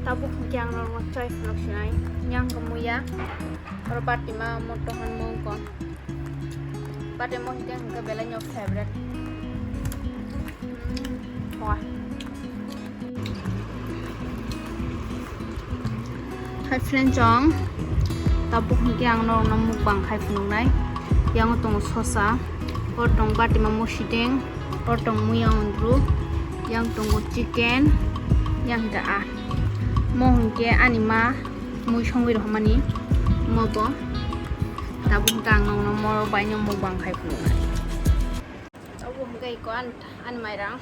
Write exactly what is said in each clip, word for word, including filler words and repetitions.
Tabuk hwnkhe ang norokno chai phunuk sinai. Yang khe muya. Oro batima moto han mung kon. Bati mo hwnkhe hwnkhe belai no favorite. Hmm, hoa. Hi friends, chong. Tabuk hwnkhe ang norokno mukbang khai phunuknai. Yang tongo sosa, oro tongo batima mosideng, oro tongo muya undru, yang tongo chicken, yang da a. Mo hwnkhe ani ma mui songwi rohormani mo bo. Tabuk hwnkhe ang norokno mo bai no mukbang khai phunuknai. Abo hwnkhe iko an, an mairang.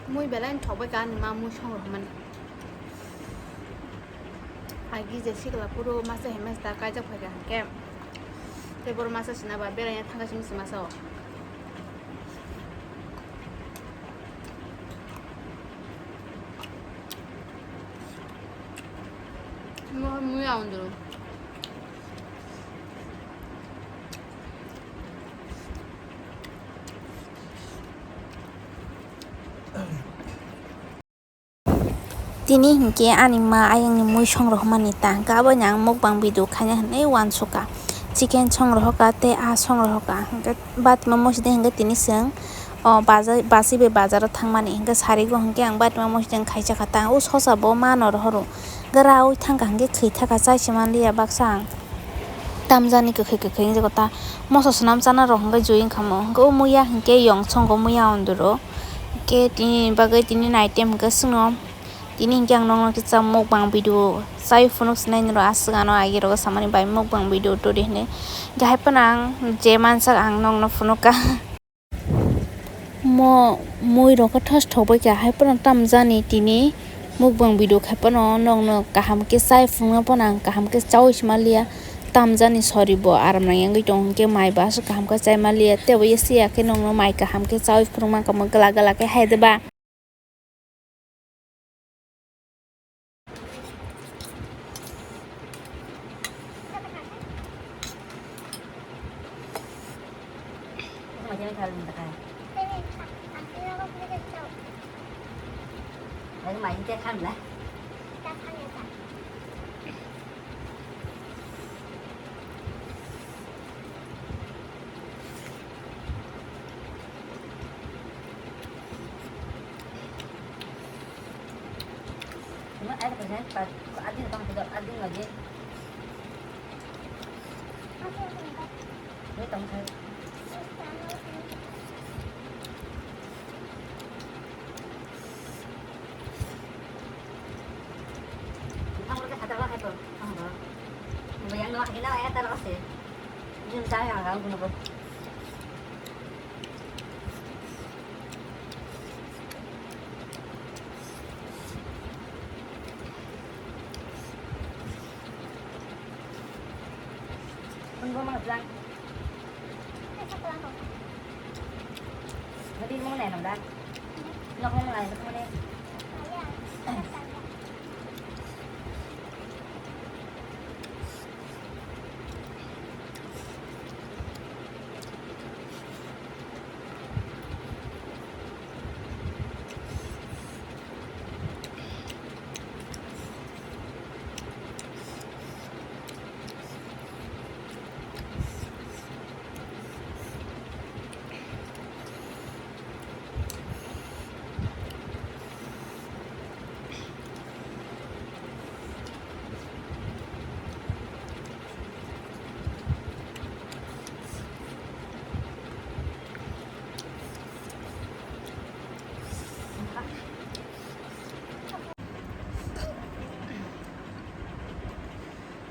Mui belai thok bai ka, ani ma mui song rok mani. Agi je sikla puro masa hai masa kaijak phai ka hwnkhe. Tei boro masa sina ba beraina thangkha simi se masa o. Mo mui aundro. Tini hinkhe ani ma ayangni mui song rohormani ta hwnkhe abono ang mukbang video khaina hinwi uansukha. Chicken song rohorkha tei aa song rohorkha. Hwnkhe batima mosideng hwnkhe tini chwng o baja-, basi bai bazaro thangmani hwnkhe sarigo hwnkhe ang batima mosideng khaisa kha ta o sosa bo mano rohoro. Hwnkhe raui thangkha hwnkhe khwi thakha chai se manliya baksa ang. Tamjani kwkhwi kwkhwi wngjago ta. Moso swnam chana rok hwnkhe jui wngkha mo. Hwnkhe o muya hwnkhe yong songo muya onduro. Hwnkhe tini bagwi tini night time hwnkhe chwngno tini hwnkhe ang nokno kisa mukbang video chai phunuk sinai noro aswk ano agi rogo samani bai mukbang video turi hinwi. Hwnkhe hai phano ang je mansak ang nokno phunukha. Mo mui rok khe thos thok bai kha, hai phano tamjani tini mukbang video khai phano nokno kaham khe chai phunukna phano ang kaham khe chaui se manliya. Tamjani sori bo aram nang yangwi tong hwnkhe mai bo aswk kaham khe chai manliya, tei bo yasiya khe nokno mai kaham khe chaui phunuk mankha mo gwla gwla khe hai de ba.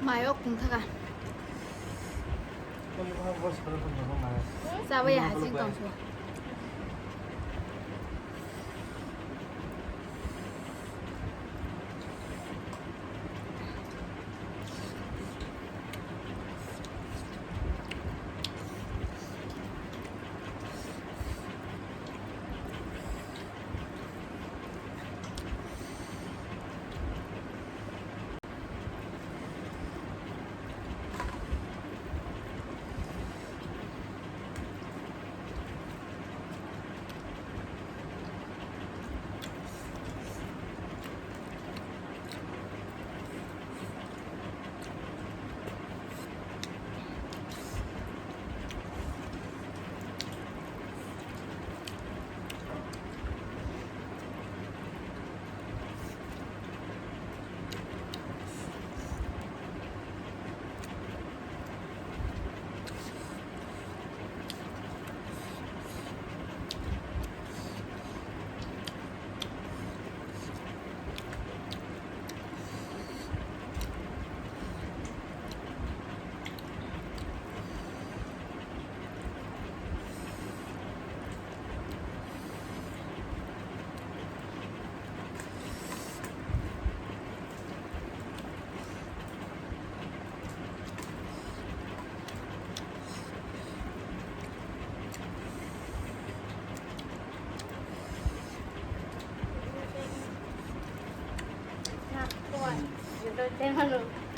Mayo kung thaka. Chabai ya hasing tong so.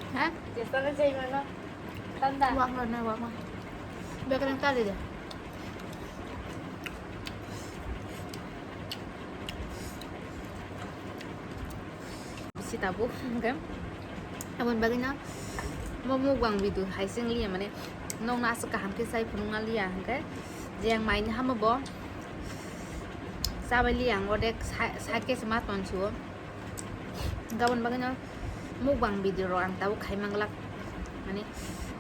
Ha? Wakno na wakno. Bekereng tali de. Bisi tabuk, hingke aboni bagwi no mo mukbang video hai se wng liya, mane nokno aswk kaham khe sai phunukna liya, hingke je ang maini hamo bo chabai liya, ang odek sa-, side khe se ma tonsio. Gabon bagwi no mukbang video rok ang tabuk khai manglak, mane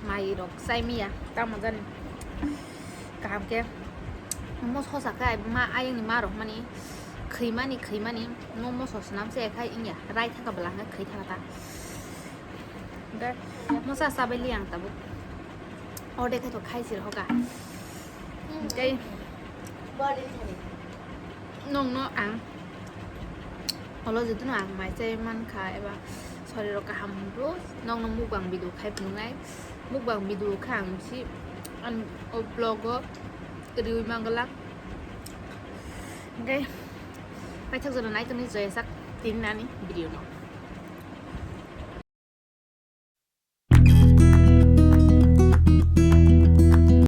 mai rok chai miya tamo jani kaham khe mo sosa khe ma ayang ni ma rok mani khwi mani khwi mani mo moso swnam se khai wngya rai thaka bwla khe khwi thaka ta hwnkhe mo sa chabai li ang tabuk. Ode khe to khai sir hoka. Tei nokno ang olo jotono ang mai chai mankha eba sorirok kaham hwnbo nokno mukbang video khai phunuknai. Mukbang video khe ang si ang o vlog o riui manglak. Hingke paithak jono naitok ni joya sak tini nani video no.